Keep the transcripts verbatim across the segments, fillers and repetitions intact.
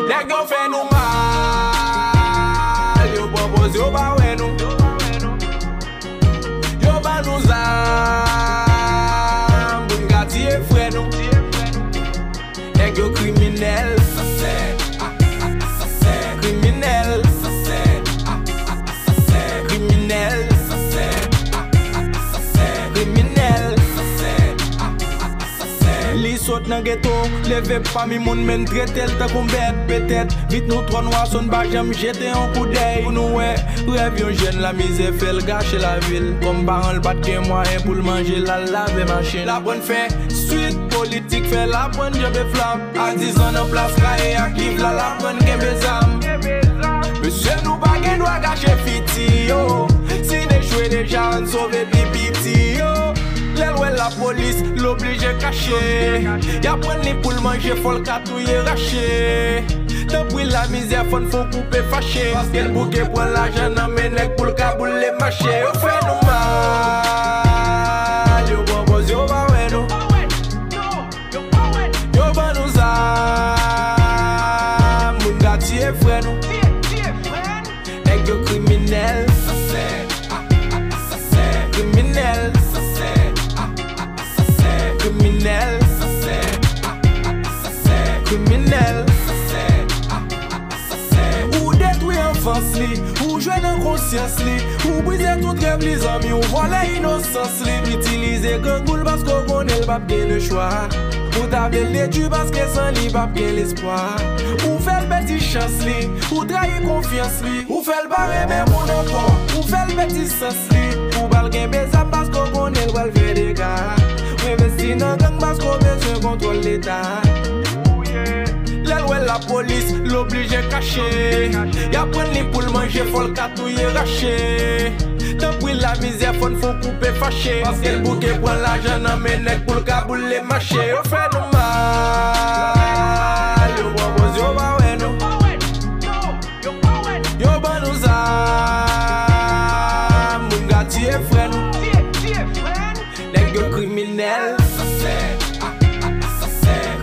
Nèg yo fè nou mal, yo pran pòz yo pa wè nou. Yo ban nou zam pou n ka tiye frè nou. Nèg yo kriminèl, kriminèl, kriminèl, kriminèl. Li sot nan geto, leve pami moun, men n trete l tankou bèt. Petèt vit nou twò nwa, so n pa janm jete yon koudèy pou nou wè rèv yon jèn. Lamizè fè l gache lavi l. Kòm paran l pa t gen mwayen pou l manje, l al lave machin. L aprann fè swit politik, fè l aprann djòb e flap. A diz an nan plas Kaye ak Yves la, l aprann kenbe zam. Mesye, nou pa gen dwa kache fiti yo. Si n echwe deja, ann sove pi piti yo. Lè l wè lapolis, l oblije kache. Y aprann li pou l manje, fò l ka touye rache. Tanpri lamizè, fò n fè w koupe fache. Paske l bouke pran lajan nan men nèg pou l ka boule mache. Yo fè nou mal, yo pran pòz yo pa wè nou. Yo ban nou zam, moun ka tiye frè nou. Nèg yo kriminèl, kriminèl, kriminèl, kriminèl. Ou detwi anfans li, ou jwe nan konsyans li, ou brize tout rèv li, zanmi, ou vòlè inosans li, itilize grangou l paske w konnen l p ap gen lechwa. Ou ta vle l detwi paske san li p ap gen lespwa. Ou fè l pèdi chans li, ou trayi konfyans li, ou fè l pa renmen moun ankò, ou fè l pèdi sans li. Ou ba l kenbe zam paske w konnen l pral fè dega. Ou envesti nan gang paske w bezwen kontwòl leta. Lè l wè lapolis, l oblije kache. Y aprann li pou l manje, fò l ka touye rache. Tanpri lamizè, fò n fè w koupe fache. Paske l bouke pran lajan nan men nèg pou l ka boule mache. Yo fè nou mal, yo pran pòz yo pa wè nou. Yo ban nou zam, moun ka tiye frè nou. Nèg yo kriminèl,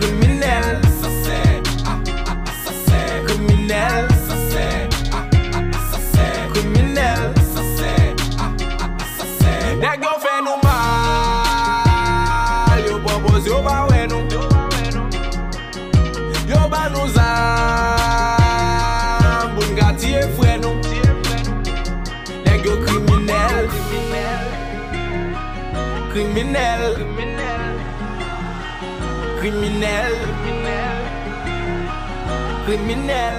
kriminèl, kriminèl, kriminèl. Nèg yo fè nou mal, yo pran pòz yo pa wè nou. Yo ban nou zam pou n ka tiye frè nou. Nèg yo kriminèl, kriminèl, kriminèl, kriminèl.